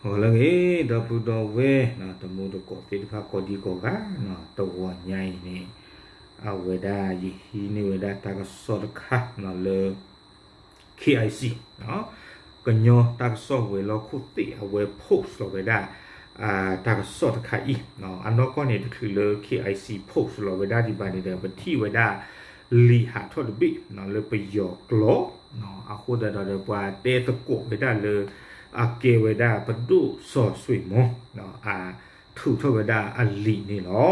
ဂီၤလၢအဂ့ၤ ဒီပုၢ်ဒီဝဲၢ် တမူတကိးသ့ၣ်တဖၣ်ကိးဒံကိးဂၤ, တဂီၤညါအံၤန့ၣ် အဝဲဒၣ်ယဟံးန့ၢ်ဝဲဒၣ်တၢ်ကစီၣ်တခါလၢ KIC ကညီတၢ်ကစီၣ်ဝဲၤလီၢ်ခိၣ်သ့ၣ် အဝဲ post လီၤဝဲဒၣ် တၢ်ကစီၣ်တခါအံၤ, အနီၢ်ကီၢ်န့ၣ်တချုးလၢ KIC post လီၤဝဲဒၣ်ဒံးဘၣ်န့ၣ်ဒီး ပထံၣ်ဝဲဒၣ် လံာ်ဟးထီၣ်တဘ့ၣ် လၢပယီၤကျိာ်, အဃိသတးဒီး ပှၤတဲသကိးဝဲဒၣ်လၢ အကဲဝဲဒၣ်ပဒိၣ်စီၤစွ့ၤမီၤ အထုးထီၣ်ဝဲဒၣ်အလံာ်န့ၣ်လီၤ.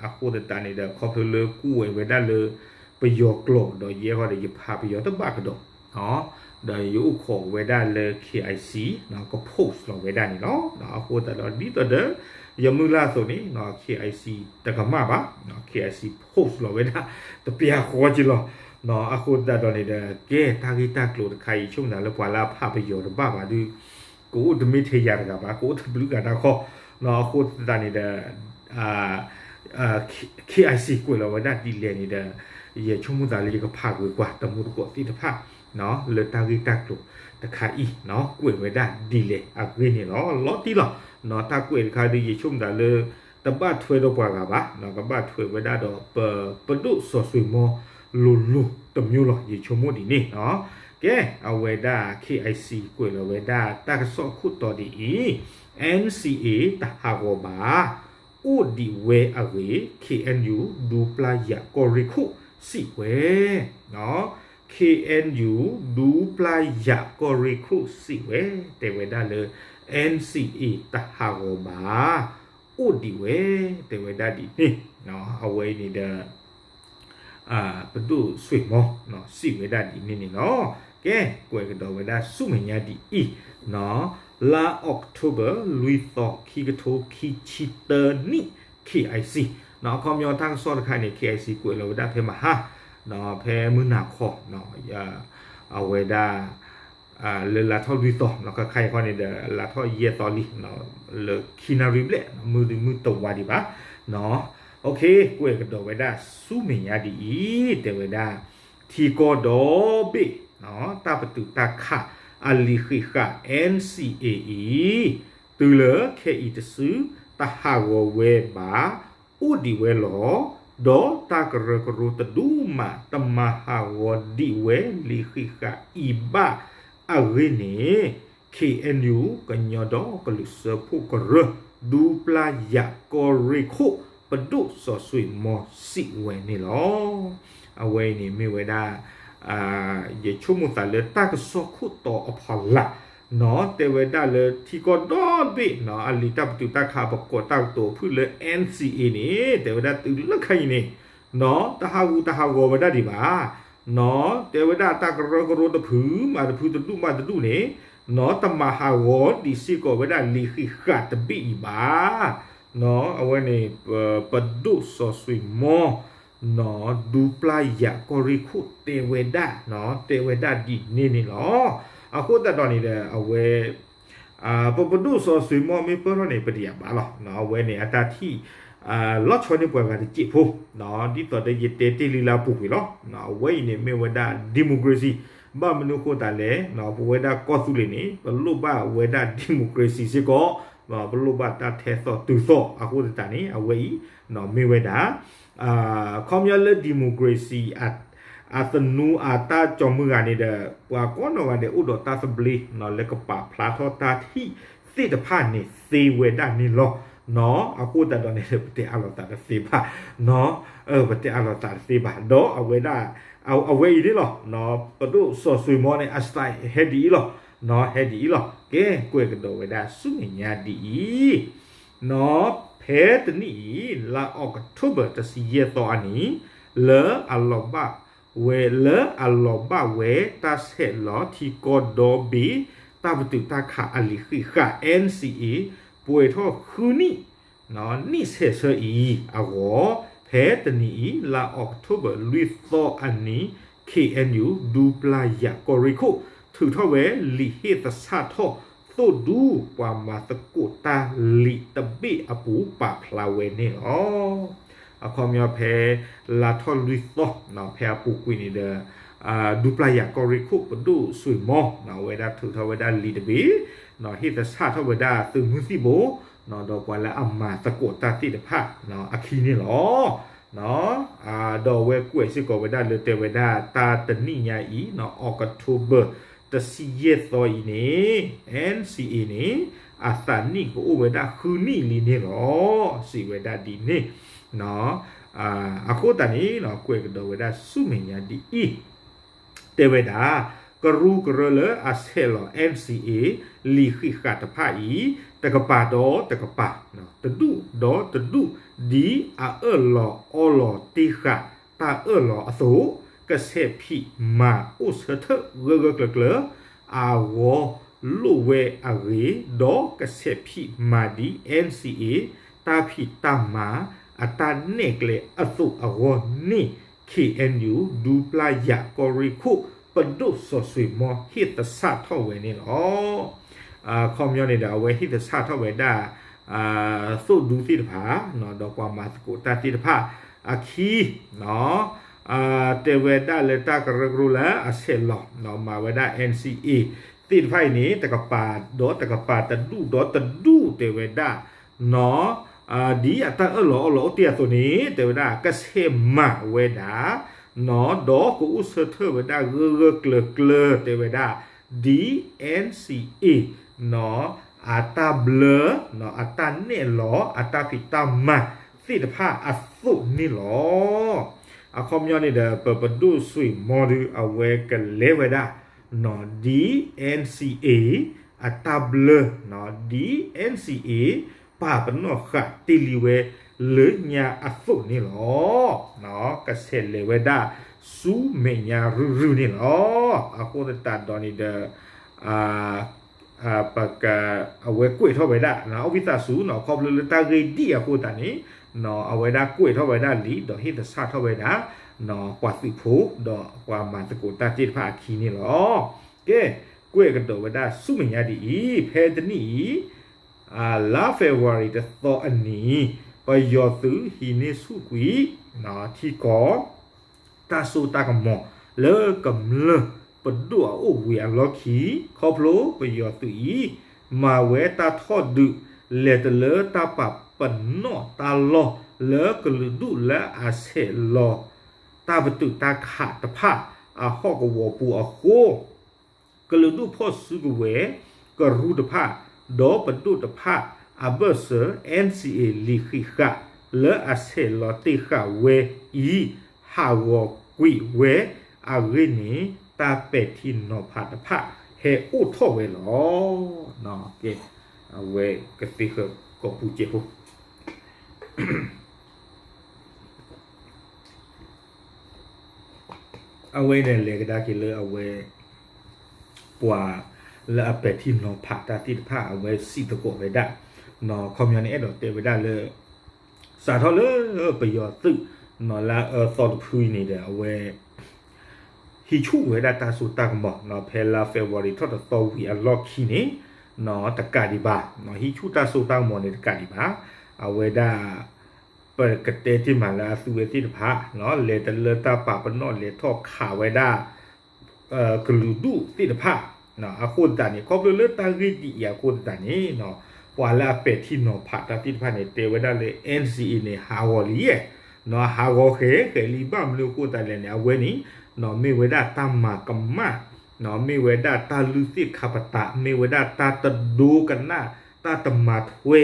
အဃိသတးန့ၣ်ဒီး ခီဖျိလၢကွဲးဝဲဒၣ်လၢ ပယီၤကျိာ်ဒီး ယဲဃီဒီး ယဖးပယီၤတဘၣ်ကဒီး ဒီးယအိၣ်ခိးဝဲဒၣ်လၢ KIC က post လီၤဝဲဒၣ်န့ၣ်လီၤ. အဃိသတးဒီး ဒ်သိးဒီး ယမုၢ်လၢ်အသိးန့ၣ် KIC တကမၣ်ဘၣ်, KIC post လီၤဝဲဒၣ် တပျၢ်ဃီက့လီၤ. အဃိသတးဒီးန့ၣ်ဒီး ကဲတၢ်ဂ့ၢ်တၢ်ကျိၤတခါအံၤ ဆိကမိၣ်သးလၢပှၤလၢအဖးပယီၤတဘၣ်ဘၣ်ဒီး ကအိၣ်တမ့ၢ်ထဲယၤတဂၤဘၣ်, ကအိၣ်တဘျုးဂၤတၢ်ခီ, အဃိသတးန့ၣ်ဒီး KIC ကွဲးလီၤဝဲဒၣ်ဒ်လဲၣ်န့ၣ်ဒီး ယဆိကမိၣ်သးလၢယကဖးဂ့ၤကွၢ်တမူတကိးသ့ၣ်တဖၣ် လၢတၢ်ဂ့ၢ်တၢ်ကျိၤတခါအံၤ ကွဲးဝဲဒၣ်ဒ်လဲၣ်အဂ့ၢ်န့ၣ်လီၤ. လီၤတံၢ်လီၤ. တၢ်ကွဲးတခါဒီး ယဆိကမိၣ်သးလၢ တဘၣ်ထွဲဒီးပှၤဂၤဘၣ်, ကဘၣ်ထွဲဝဲဒၣ်ဒီး ပဒိၣ်စီၤစွ့ၤမီၤလိၤလိၤတမျိုးလီၤ ယဆိကမိၣ်ဒ်န့ၣ်. ကဲ အဝဲဒၣ် KIC ကွဲးလီၤဝဲဒၣ်တၢ်ကစီၣ်ခိၣ်တီဒ်အံၤ, NCA တဟးဂီၤဘၣ် အိၣ်ဒံးဝဲအဂ့ၢ် KNU ဒူပျၢ်ယၤကီၢ်ရ့ၣ်ခိၣ်စံးဝဲ, KNU ဒူပျၢ်ယၤကီၢ်ရ့ၣ်ခိၣ်စံးဝဲ, တဲဝဲဒၣ်လၢ NCA တဟးဂီၤဘၣ် အိၣ်ဒံးဝဲ, တဲဝဲဒၣ်ဒ်န့ၣ်. အဝဲအံၤန့ၣ်ဒီး ပဒိၣ်စွ့ၤမီၤ စံးဝဲဒၣ်ဒ်န့ၣ်န့ၣ်လီၤ. ကဲ ကွဲးကဒီးဝဲဒၣ်ဆူမဲာ်ညါဒ်အံၤ, လါ October လွံၢ်သီ ခံကထိခံဆံတၢနံၣ် KIC အခီပညီတၢ်ကစီၣ်တခါန့ၣ် KIC ကွဲးလီၤဝဲဒၣ်ဖဲမဟါ ဖဲမုၢ်နၤခီ အဝဲဒၣ် လၢလါထီၣ်လွံၢ်သီ ခါခါအံၤဃီန့ၣ်ဒီး လါထီၣ်ယဲၢ်သီလံ လၢခံနၣ်ရံၣ်ဘျဲၣ် မုၢ်တမုၢ်တဝါဒံးဘၣ်. ကွဲးကဒီးဝဲဒၣ်ဆူမဲာ်ညါဒ်အံၤ တဲဝဲဒၣ် ထံကီၢ်ဒီဘ့ၣ် တၢ်ပတုာ်တၢ်ခးအလံာ်ဃံးဃာ် NCA အံၤ တုၤလၢခဲအံၤတစု တဟးဂီၤဝဲဘၣ် အိၣ်ဒံးဝဲလီၤ. ဒီးတၢ်ကရၢကရိတဒူၣ်မး တမၤဟးဂီၤဒံးဝဲလံာ်ဃံးဃာ်အံၤဘၣ်အဂ့ၢ်န့ၣ် KNU ကညီဒီကလုာ်စၢဖှိၣ်ကရၢ ဒူပျၢ်ယၤကီၢ်ရ့ၣ်ခိၣ် ပဒိၣ်စီၤစွ့ၤမီၤစံးဝဲန့ၣ်လီၤ. အဝဲအံၤန့ၣ်မ့ၢ်ဝဲဒၣ် ယဆိကမိၣ်သးလၢတၢ်ကစီၣ်ခိၣ်တီအဖီလာ် တဲဝဲဒၣ်လၢထံကီၢ်ဒီဘ့ၣ် အလံာ်တၢ်ပတုာ်တၢ်ခးပကိးတၢ်ကတိၤဖုၣ်လၢ NCA န့ၣ် တဲဝဲဒၣ်တုၤလၢခဲအံၤန့ၣ် တဟးဂူာ်တဟးဂီၤဝဲဒၣ်ဒံးဘၣ်. တဲဝဲဒၣ်တၢ်ကရၢကရိတဖုမးတဖု တဒူၣ်မးတဒူၣ်န့ၣ် တမၤဟးဂီၤဒံးစ့ၢ်ကီးဝဲဒၣ်လံာ်ဃံးဃာ်တဘ့ၣ်အံၤဘၣ်. အဝဲန့ၣ် ပဒိၣ်စီၤစွ့ၤမီၤ ဒူပျၢ်ယၤကီၢ်ရ့ၣ်ခိၣ်တဲဝဲဒၣ် တဲဝဲဒၣ်ဒ်န့ၣ်န့ၣ်လီၤ. အဃိသတးဒီးန့ၣ်ဒီး အဝဲ ပပဒိၣ်စီၤစွ့ၤမီၤမ့ၢ်ပၢၢ်ထီၣ်န့ၣ် ပတယာ်ဘၣ်လီၤ. အဝဲန့ၣ်အတၢ်ထံၣ် လီၤဆီန့ၢ်ပှၤဂၤတစဲးဖိ ဒ်သိးဒီးယတဲတ့ၢ်လံလၢအပူၤကွံာ်လီၤ. အဝဲအံၤန့ၣ်မ့ၢ်ဝဲဒၣ် democracy ဘၣ်မနုၤအဃိသတးလဲၣ် ပဝဲဒၣ်ကီၢ်သူလ့ၤန့ၣ် ပလိၣ်ဘၣ်ဝဲဒၣ် democracy စ့ၢ်ကီး ပလိၣ်ဘၣ်တၢ်ထဲသိးတုၤသိး အဃိသတးန့ၣ် အဝဲအံၤ မ့ၢ်ဝဲဒၣ် ခီပညီလၢ democracy အသနူအတၢ်ကၠီၤမုၢ်ဂၤန့ၣ်ဒီး ပှၤကိးနီၢ်ဂၤဒဲးအိၣ်ဒီးတၢ်သဘျ့ လၢကပာ်ဖျါထီၣ်တၢ်ထံၣ်သ့ၣ်တဖၣ်န့ၣ်သ့ဝဲဒၣ်န့ၣ်လီၤ. အဃိသတးဒီးန့ၣ် ပတဲအါလိာ်သးတသ့ဘၣ် ပတဲအါလိာ်သးတသ့ဘၣ် ဒီးအဝဲဒၣ် အဝဲအံၤန့ၣ်လီၤ. ပဒိၣ်စီၤစွ့ၤမီၤန့ၣ် အ style ဟဲဒ်အံၤလီၤ ဟဲဒ်အံၤလီၤ. ကဲ ကွဲးကဒီးဝဲဒၣ်ဆူမဲာ်ညါဒ်အံၤ ဖဲတနံၣ်အံၤ လါ October တဆံယဲၢ်သီအနံၤ လၢအလီၤဘၣ်ဝဲ လၢအလီၤဘၣ်ဝဲတၢ်ဆဲးလီၤထံကီၢ်ဒီဘ့ၣ် တၢ်ပတုာ်တၢ်ခးအလံာ်ဃံးဃာ် NCA ပှဲၤထီၣ်ဃုနံၣ် နံၣ်ဆဲးဆၢအံၤအဂီၢ် ဖဲတနံၤအံၤ လါ October လွံၢ်သီအနံၤ KNU ဒူပျၢ်ယၤကီၢ်ရ့ၣ်ခိၣ် ထုးထီၣ်ဝဲလံာ်ဟ့ၣ်သဆၣ်ထီၣ်သိၣ်ဒူ ပှၤမၤသကိးတၢ်လံာ်တဘ့ၣ်အပူၤပာ်ဖျါဝဲန့ၣ်လီၤ. အခီပညီဖဲ လါထီၣ်လွံၢ်သီ ဖဲအပူၤကွံာ်န့ၣ်ဒီး ဒူပျၢ်ယၤကီၢ်ရ့ၣ်ခိၣ်ပဒိၣ်စွ့ၤမီၤ အဝဲဒၣ်ထုးထီၣ်ဝဲဒၣ်လံာ်တဘ့ၣ် ဟ့ၣ်သဆၣ်ထီၣ်ဝဲဒၣ်သုးမုၢ်သံၣ်ဘိ ဒီးပှၤလၢအမၤသကိးတၢ်သ့ၣ်တဖၣ်အခံန့ၣ်လီၤ. ဒီးအဝဲကွဲးစ့ၢ်ကီးဝဲဒၣ်လၢတဲဝဲဒၣ်တၢ်တနံၣ်ညါအံၤ October တဆံယဲၢ်သီအံၤန့ၣ် NCA န့ၣ် အသးနံၣ်ကအိၣ်ဝဲဒၣ်ဃုနံၣ်လံန့ၣ်လီၤ. စံးဝဲဒၣ်ဒ်န့ၣ် အဃိသတးန့ၣ် ကွဲးကဒီးဝဲဒၣ်ဆူမဲာ်ညါဒ်အံၤ တဲဝဲဒၣ် ကရူၢ်ကရၢလၢအဆဲးလီၤ NCA လံာ်ဃံးဃာ်တဖၣ်အံၤ တကပၤဒီးတကပၤ တဒူၣ်ဒီးတဒူၣ် ဒ်အအၢၣ်လီၤအီလီၤတ့ၢ်ဃာ်တၢ်အၢၣ်လီၤအသိး ကဆဲးဖံးမၤအိၣ်ဆၢထၢၣ်ဂၢၢ်ဂၢၢ်ကျၢၤကျၢၤ အဂီၢ်လိၣ်ဝဲအဂ့ၢ် ဒီးကဆဲးဖံးမၤဒ် NCA တၢ်ဖံးတၢ်မၤအတၢ်နဲၣ်ကျဲအသိးအဂီၢ်န့ၣ် KNU ဒူပျၢ်ယၤကီၢ်ရ့ၣ်ခိၣ် ပဒိၣ်စီၤစွ့ၤမီၤဟ့ၣ်သဆၣ်ထီၣ်ဝဲန့ၣ်လီၤ. အခီပညီန့ၣ်ဒီး အဝဲဟ့ၣ်သဆၣ်ထီၣ်ဝဲဒၣ် သိၣ်ဒူသ့ၣ်တဖၣ် ဒီးပှၤမၤသကိးတၢ်သ့ၣ်တဖၣ်အခံ တဲဝဲဒၣ်လၢတၢ်ကရၢကရိလၢအဆဲးလီၤ မၤဝဲဒၣ် NCA သ့ၣ်တဖၣ်အံၤန့ၣ် တကပၤဒီးတကပၤ တဒူၣ်ဒီးတဒူၣ် တဲဝဲဒၣ် ဒ်အတၢ်အၢၣ်လီၤအီလီၤအိၣ်တ့ၢ်အသိးန့ၣ် တဲဝဲဒၣ် ကဆဲးမၤဝဲဒၣ် ဒီးကအိၣ်ဆၢထၢၣ်ဝဲဒၣ်ဂၢၢ်ဂၢၢ်ကျၢၤကျၢၤ တဲဝဲဒၣ် ဒ် NCA အတၢ်ဘျၢ အတၢ်နဲၣ်လီၤ အတၢ်ဖံးတၢ်မၤသ့ၣ်တဖၣ်အသိးန့ၣ်လီၤ. အခီပညီန့ၣ်ဒီး ပပဒိၣ်စွ့ၤမီၤဒုး အဝဲကလဲၤဝဲဒၣ် ဒ် NCA အတၢ်ဘျၢ ဒ် NCA ပာ်ပနီၣ်ဃာ်တ့ၢ်လံဝဲ လၢညါအသိးန့ၣ်လီၤ. ကဆဲးလဲၤဝဲဒၣ်ဆူမဲာ်ညါရုၢ်ရုၢ်န့ၣ်လီၤ. အဃိသတးဒီးန့ၣ်ဒီး ပက အဝဲကွဲးထီၣ်ဝဲဒၣ် အဝံသးစူၤ ခီဖျိလၢတၢ်ဂ့ၢ်ဒ်အံၤအဃိသတးန့ၣ် အဝဲဒၣ်ကွဲးထီၣ်ဝဲဒၣ်လံ ဒီးဟ့ၣ်သဆၣ်ထီၣ်ဝဲဒၣ် ပှၤသုးဖိ ဒီးပှၤမၤသကိးတၢ်သ့ၣ်တဖၣ်အခံန့ၣ်လီၤ. ကဲ ကွဲးကဒီးဝဲဒၣ်ဆူမဲာ်ညါဒ်အံၤ ဖဲတနံၣ်အံၤ လါ February တသီအနံၤ ပယီၤသုးဟံးန့ၢ်ဆူၣ်ကွံာ် ထံကီၢ် တၢ်စိတၢ်ကမီၤလၢကမျၢၢ်ပဒိၣ်အအိၣ်ဝံၤအလီၢ်ခံ ခီဖျိပယီၤသုးအံၤ မၤဝဲတၢ်ထီၣ်ဒုး လဲၤတလၢတၢ်ပာ်ပနီၣ်တၢ်လီၢ်လၢကလုာ်ဒူၣ်လၢအဆဲးလီၤ တၢ်ပတုာ်တၢ်ခးတဖၣ်အဟီၣ်ကဝီၤပူၤအဃိ ကလုာ်ဒူၣ်ဖီၣ်စုကဝဲၤ ကရူၢ်တဖၣ် ဒီးပဒိၣ်တဖၣ်အဘၢၣ်စၢၤ NCA လံာ်ဃံးဃာ်လၢအဆဲးလီၤတ့ၢ်ဃာ်ဝဲအံၤ ဟးဂီၤကွံာ်ဝဲအဂ့ၢ်န့ၣ် တၢ်ပဲာ်ထံနီၤဖးတဖၣ်ဟဲအိၣ်ထီၣ်ဝဲလီၤ. ကဲ အဝဲကသ့ဃၢၤကိးပူၤစဲးဖိ အဝဲန့ၣ်လဲၤကဒါက့ၤလၢအဝဲ ပှၤလၢအပဲာ်ထံနီၤဖးတၢ်သ့ၣ်တဖၣ် အဝဲစံးသကိးဝဲဒၣ် ခီပညီန့ၣ် အဲၣ်ဒိးတဲဝဲဒၣ်လၢ စးထီၣ်လၢပယီၤသုး လၢအအၢသီတဖုအံၤန့ၣ်ဒီး အဝဲ ဟံးဆူၣ်ဝဲဒၣ်တၢ်စိတၢ်ကမီၤ ဖဲလါ February ထီၣ်တသီဝံၤအလီၢ်ခံန့ၣ် တကးဒံးဘၣ် ဟံးဆူၣ်တၢ်စိတၢ်ကမီၤန့ၣ်တကးဒံးဘၣ် အဝဲဒၣ် ပကတဲတ့ၢ်မးလၢအသုဝဲသ့ၣ်တဖၣ် လဲၤတလၢတၢ်ပာ်ပနီၣ်လဲၤထီၣ်ခးဝဲဒၣ် ကလုာ်ဒူၣ်သ့ၣ်တဖၣ် အဃိသတးန့ၣ် ခီဖျိလၢတၢ်ဂ့ၢ်ဒ်အံၤအဃိသတးန့ၣ် ပှၤလၢအပဲာ်ထံနီၤဖးတၢ်သ့ၣ်တဖၣ်န့ၣ် တဲဝဲဒၣ်လၢ NCA န့ၣ် ဟးဂီၤလံ ဟးဂီၤဃဲးဃဲးလံ ဘၣ်မနုၤအဃိသတးလဲၣ်န့ၣ် အဝဲန့ၣ် မ့ၢ်ဝဲဒၣ်တၢ်မၤကမၣ် မ့ၢ်ဝဲဒၣ်တၢ်လုၢ်သ့ၣ်ခါပတာ် မ့ၢ်ဝဲဒၣ်တၢ်တဒိကနၣ် တၢ်တမၤထွဲ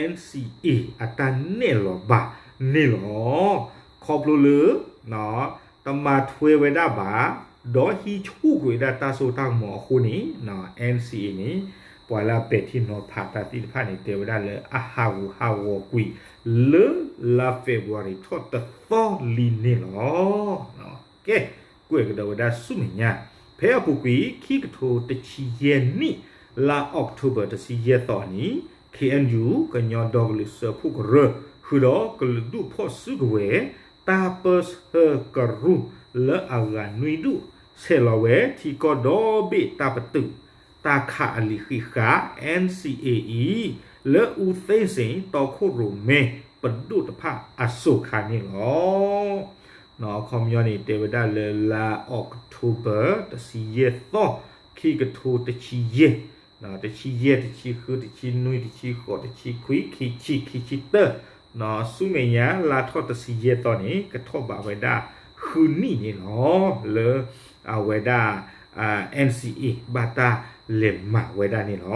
NCA အတၢ်နဲၣ်လီၤဘၣ်န့ၣ်လီၤ. ခီဖျိလၢ တမၤထွဲဝဲဒၣ်ဘၣ် ဒီးဟံးဆူၣ်ကွံာ်ဝဲဒၣ်တၢ်စိတၢ်ကမီၤအဃိန့ၣ် NCA န့ၣ် ပှၤလၢအပဲာ်ထံနီၤဖးတၢ်သ့ၣ်တဖၣ်န့ၣ် တဲဝဲဒၣ်လၢအဟးဂူာ်ဟးဂီၤကွံာ် လၢလါ February ထီၣ်တသီလံန့ၣ်လီၤ. ကဲ ကွဲးကဒီးဝဲဒၣ်ဆူမဲာ်ညါ ဖဲအပူၤကွံာ် ခံကထိတဆံယဲၢ်နံၣ် လါ October တဆံယဲၢ်သီအနံၤ KNU ကညီဒီကလုာ်စၢဖှိၣ်ကရၢ ဃုာ်ဒီးကလုာ်ဒူၣ်ဖီၣ်စုကဝဲၤ တၢ်ပၢဆှၢကရူၢ်လၢအဂၤနွံဒူၣ် ဆဲးလီၤဝဲထံကီၢ်ဒီဘ့ၣ်တၢ်ပတုာ် တၢ်ခးအလံာ်ဃံးဃာ် NCA အံၤ လၢအူသ့စ့ၣ် တီခိၣ်ရိၣ်မဲ ပဒိၣ်တဖၣ်အစိၤခါန့ၣ်လီၤ. ခီပညီန့ၣ် တဲဝဲဒၣ်လၢလါ October တဆံယဲၢ်သီ ခံကထိတဆံယဲၢ် တဆံယဲၢ်, တဆံဃု, တဆံနွံ, တဆံဃိး, တဆံခွံ, ခံဆံ, ခံဆံတၢ, ဆူမဲာ်ညါလါထီၣ်တဆံယဲၢ်သီန့ၣ် ကထီၣ်ဘးဝဲဒၣ်ဃုနံၣ်န့ၣ်လီၤ. လၢအဝဲဒၣ် NCA ဘၣ်တၢ်လဲၤမၤဝဲဒၣ်န့ၣ်လီ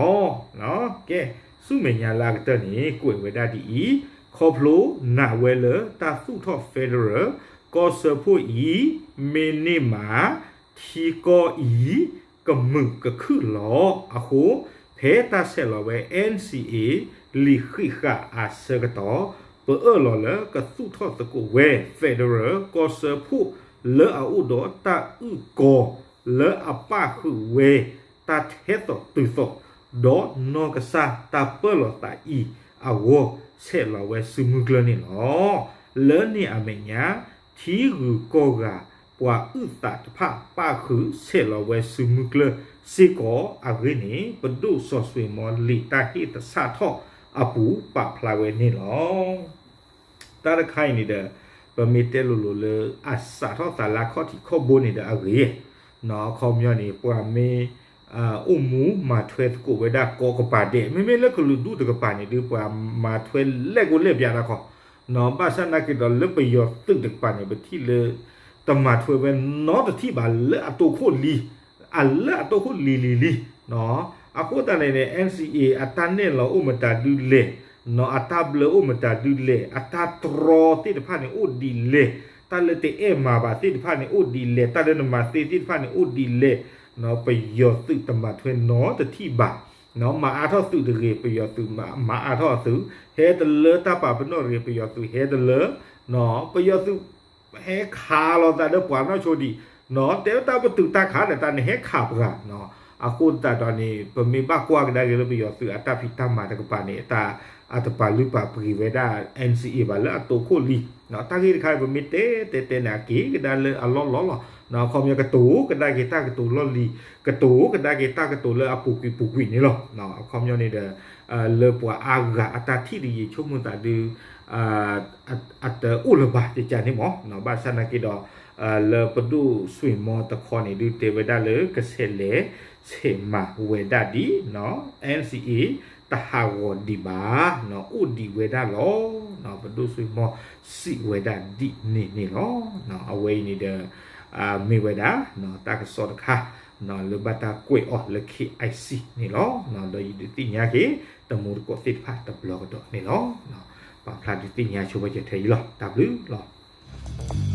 ၤ. ကဲ, ဆူမဲာ်ညါလၢအကတၢၢ်န့ၣ် ကွဲးဝဲဒၣ်ဒ်အံၤ, ခီဖျိနာ်ဝဲလၢတၢ်သူၣ်ထီၣ် federal ကီၢ်စၢဖှိၣ်အံၤ မ့ၢ်န့ၢ်မး ထံကီၢ်အံၤ ကမုာ်ကခုၣ်လီၤအဃိ, ဖဲတၢ်ဆဲးလီၤဝဲ NCA လံာ်ဃံးဃာ်အဆၢကတီၢ်, ပအၢၣ်လီၤလၢကသူၣ်ထီၣ်သကိးဝဲ federal ကီၢ်စၢဖှိၣ်လၢအအိၣ်ဒီးတၢ်အုၣ်ကီၤ လၢအပၣ်ဃုာ်ဝဲ တၢ်ထဲသိးတုၤသိး ဒီးနီၢ်ကစၢ်တၢ်ပၢၢ်လီၤသးအံၤအဂီၢ် ဆဲးလီၤဝဲဆူမုၢ်ကျၢၢ်န့ၣ်လီၤ. လၢန့ၣ်အမဲာ်ညါ ထံဂုၤကီၢ်ဂၤ ပှၤအုၣ်သးတဖၣ် ပၣ်ဃုာ်ဆဲးလီၤဝဲဆူမုၢ်ကျၢၢ်စ့ၢ်ကီးအဂ့ၢ်န့ၣ် ပဒိၣ်စီၤစွ့ၤမီလံာ်တၢ်ဟ့ၣ်သဆၣ်ထီၣ်အပူၤပာ်ဖျါဝဲန့ၣ်လီၤ. တၢ်တခါအံၤန့ၣ်ဒီး ပမ့ၢ်တဲလိၤလိၤလၢ အစးထီၣ်သးလၢအခီၣ်ထံးခီၣ်ဘိန့ၣ်ဒီးအဂ့ၤ, အခီပညီန့ၣ် ပှၤမ့ၢ် အိၣ်မူမၤထွဲသကိးဝဲဒၣ်ကိးကပၤဒဲး, မ့မ့ၢ်လၢကလုာ်ဒူၣ်တကပၤန့ၣ်ဒုး ပှၤမၤထွဲလဲၢ်ကိးလဲၢ်ဘျးဒၣ်ခီ, ဘၣ်ဆၣ်နာ်က့ဒီးလၢပယီၤသုးတကပၤန့ၣ် ပထံၣ်လၢ တမၤထွဲဝဲနီတထံၣ်ဘၣ်လၢအတိခိၣ်လံ, အလၢအတိခိၣ်လံၤလံၤလံၤ, အဃိသတးန့ၣ်န့ၣ် NCA အတၢ်နဲၣ်လီၤအိၣ်မတၤဒုလဲၣ်, အတၢ်ဘျၢအိၣ်မတၤဒုလဲၣ်, အတၢ်တြီသ့ၣ်တဖၣ်န့ၣ်အိၣ်ဒ်လဲၣ်, တၢ်လၢတအဲၣ်မၤဘၣ်သ့ၣ်တဖၣ်န့ၣ်အိၣ်ဒ်လဲၣ်, တၢ်လၢနမၤသ့သ့ၣ်တဖၣ်န့ၣ်အိၣ်ဒ်လဲၣ်, ပယီၤသုးတမၤထွဲနီတထံၣ်ဘၣ်, မၤအါထီၣ်သုးတဂ့ၤ ပယီၤသုးမၤအါထီၣ်အသုး, ဟဲတလၢတၢ်ပာ်ပနီၣ်တဂ့ၤ ပယီၤသုးဟဲတလၢ, ပယီၤသုး ဟဲခးလီၤသးဒီးပှၤနီၢ်ဆိဒံး, တဲဝဲတၢ်ပတုာ်တၢ်ခးဒီးတၢ်န့ၣ်ဟဲခးပှၤ, အဃိသတးဒီးန့ၣ် ပမ့ၢ်ဘၣ်ကွၢ်ကဒါက့ၤလၢပယီၤသုးအတၢ်ဖံးတၢ်မၤတကပၤန့ၣ် အတၢ် အတပာ်လုၢ်ပာ်ပှ့ၤဝဲဒၣ် NCA ဘၣ်လၢအတိခိၣ်လံ, တၢ်ဂ့ၢ်တခါအံၤ ပမ့ၢ်တဲတဲတဲန့ၣ် အက့ၤကဒါလၢအလီၢ်လီၢ်လီၤ. အခီပညီကတိၤကဒါက့ၤတၢ်ကတိၤလီၢ်လံၤ, ကတိၤကဒါက့ၤတၢ်ကတိၤလၢအပူၤကွံာ်ပူၤကွံာ်န့ၣ်လီၤ. အခီပညီန့ၣ်ဒီး လၢပှၤအါဂၤအတၢ်ထံၣ်တယံာ်ဆိကမိၣ်သးဒုး အတအိၣ်လၢၤဘၣ် ကကန့ၣ်မး, ဘၣ်ဆၣ်နာ်က့ဒီး လၢပဒိၣ်စွ့ၤမီတခီန့ၣ်ဒုး တဲဝဲဒၣ်လၢကဆဲးလဲၤဆဲးမၤဝဲဒၣ်ဒ် NCA တဟးဂီၤဒံးဘၣ်, အိၣ်ဒံးဝဲဒၣ်လီၤ. ပဒိၣ်စွ့ၤမီစံးဝဲဒၣ်ဒ်န့ၣ်န့ၣ်လီၤ. အဝဲအံၤန့ၣ်ဒီး မ့ၢ်ဝဲဒၣ် တၢ်ကစီၣ်တခါ လၢဘၣ်တၢ်ကွဲးအီၤလၢ KIC န့ၣ်လီၤ. ဒီးယဒုးသ့ၣ်ညါက့ၤ တမူတကိးသ့ၣ်တဖၣ်တဘျီကဒီးန့ၣ်လီၤ. ပာ်ဖျါဒုးသ့ၣ်ညါဆိဝဲကထဲအံၤလီၤ. တၢ်ဘျုးလီၤ.